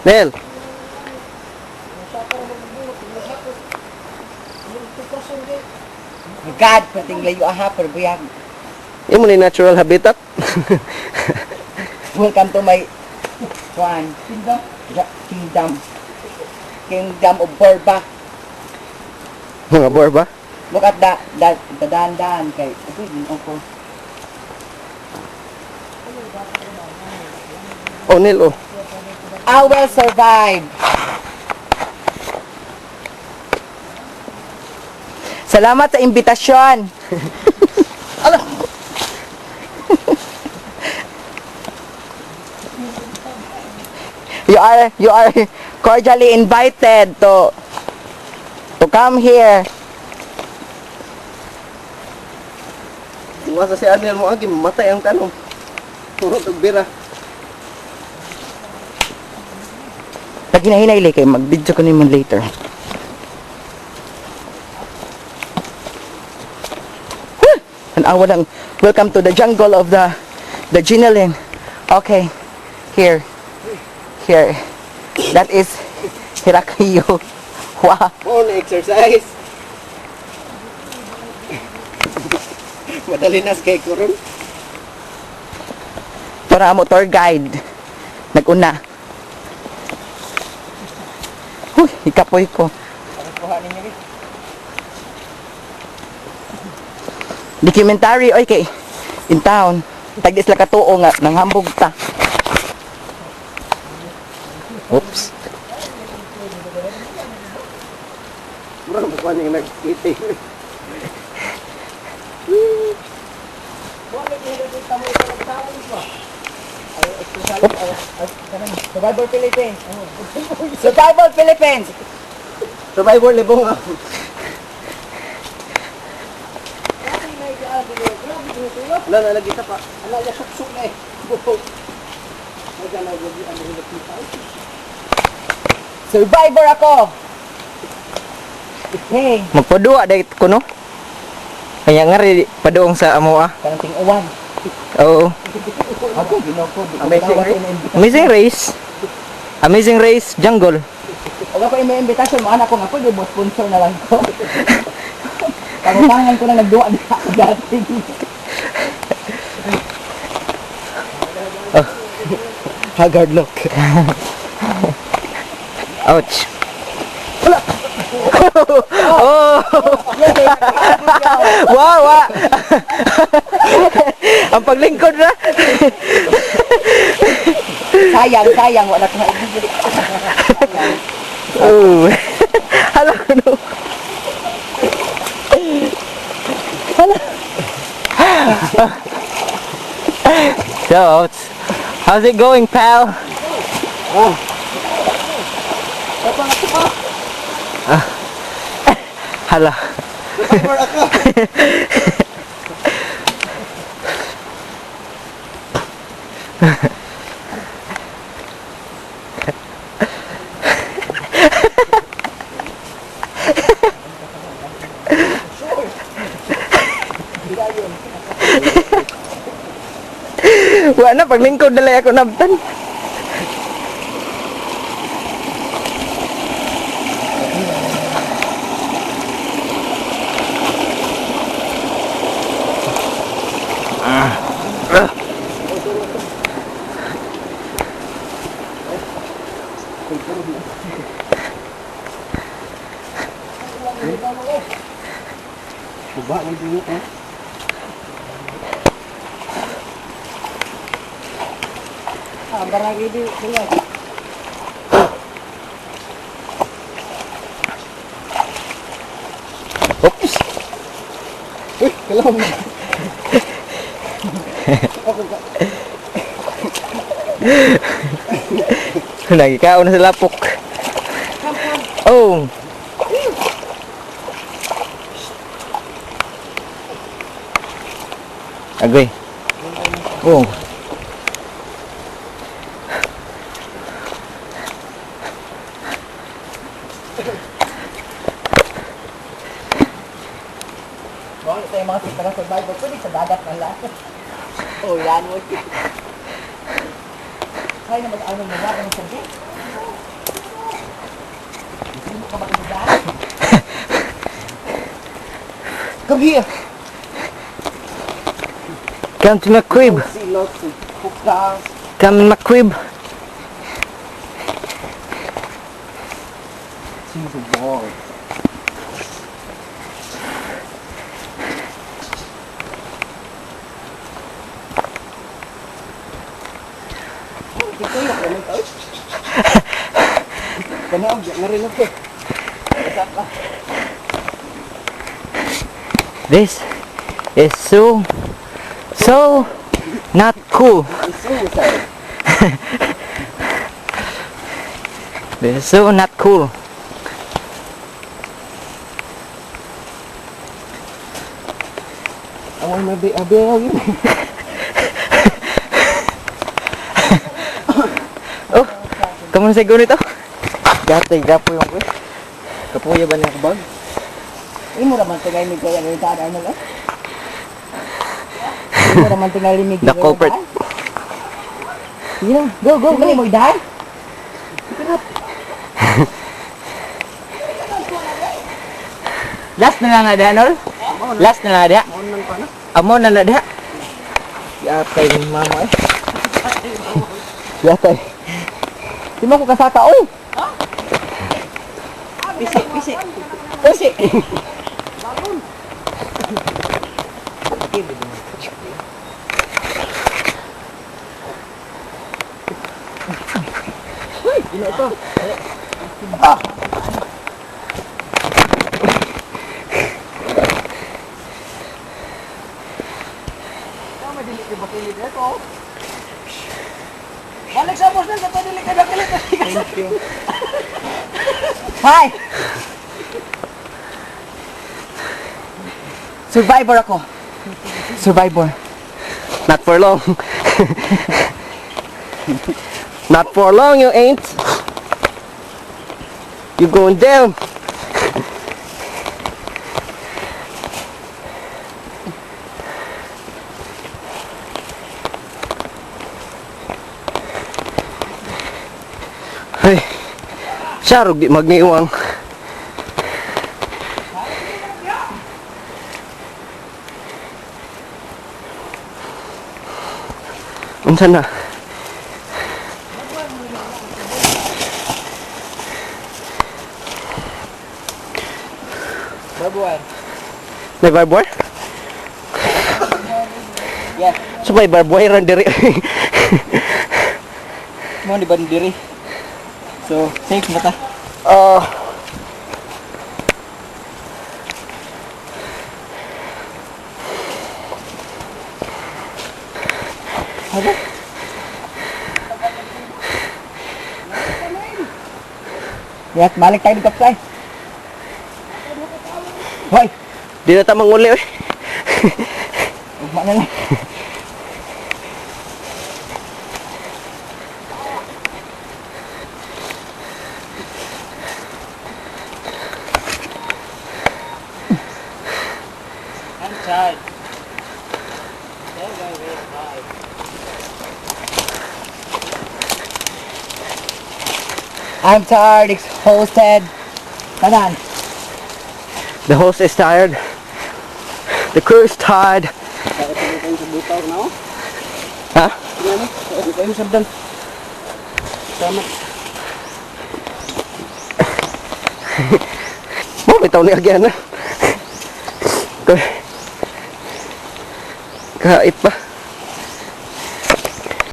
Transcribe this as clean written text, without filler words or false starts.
Nel. My God, pating layo aha, pero buyag. Imo ni natural habitat. Welcome to my Juan. Kingdom? Kingdom. Kingdom of Borba. Mga borba. Look at the dan-dan kay. Uy, ginoo ko. Oh, Nel, oh. I will survive. Salamat sa imbitasyon. Ala. You are cordially invited to come here. Masa si Anel mo agi mamatay ang tanong. Puro tog bira. Pag hinahinay kay mag-video ko nimo later. Huh! Tanawa lang. Welcome to the jungle of the Ginalin. Okay. Here. Here. That is Herakio. Wow. Mo na exercise. Madali nas kay kuron. Para mo tour guide. Nag-una. Huy, ikapoy ko. Documentary, oy kay in town. Tagdi sila katuo nga nanghambog ta. Oops. Mura mo pa ning nag-eating. Survivor Philippines. Survivor Philippines. Survivor libong ah. Wala na lagi ta pa. Ala ya suksok na eh. Survivor ako. Hey, Magpadua dahil ko no. Kaya nga rin paduong sa amo ah. kanang ting-uwan. Oo. Ako ginoo ko. Amazing Race? Amazing Race. Amazing Race Jungle. Huwag ako may invitation mo anak ko nga pwede mo sponsor na lang ko. Pangutangan ko na nagduwa na ako dati. Haggard look. Ouch. Oh. Wow, wow. Ang paglingkod na. Sayang, sayang, wala ko na. Oh. Hala ko no. Hala. So, how's it going, pal? Oh. Ah. Hala. Survivor ako. Wala na, paglingkod na lang ako nabtan. Buba man dito eh. Ah, barangay di sila. Oops. Uy, kailangan mo. Nagikaon na sa lapok. Oh. Agoy. Oh. Bawal tayo mga sita survivor. Pwede sa dagat man lang. Oh, yan mo. Kaya na mag-ano mo ba? Ano sabi? Come here. Come to my crib. See lots of crocodiles. Come in my crib. See the wall. Kanaog, na rin ako. This is so, so not cool. It's suicide. This is so not cool. I wanna be a billionaire. Oh, kamu sa nito? Gatay, gapo yung ko. Kapuya ba niya kabag? Imo raman tingali mig kaya ni Arnold eh. Imo raman tingali mig. The culprit. Yeah, go go go. Mo idahan. Last na lang nga Arnold. Last na lang nga. Amo na na diha. Yatay ni mama eh. Yatay. Di mo ko kasaka oy. Pisi pisi. Pisi. Balik sa boss na sa padili ka bakilit. Thank you. Hi. Survivor ako. Survivor. Not for long. Not for long, you ain't. You going down. Hey, siya di magniwang. Unsa na? Babuan. May barbed wire? Yes. So may barbed wire ang diri. Mo ni bandiri. So, safe na ta. Ah. Ano? Yes, balik tayo dito tay. Hoy, Di na ta manguli oy. ugma na lang. I'm tired. I'm tired, exhausted. Tanan. The host is tired. The crew is tired. Ha? Mo bitaw ni agyan na. Kait pa.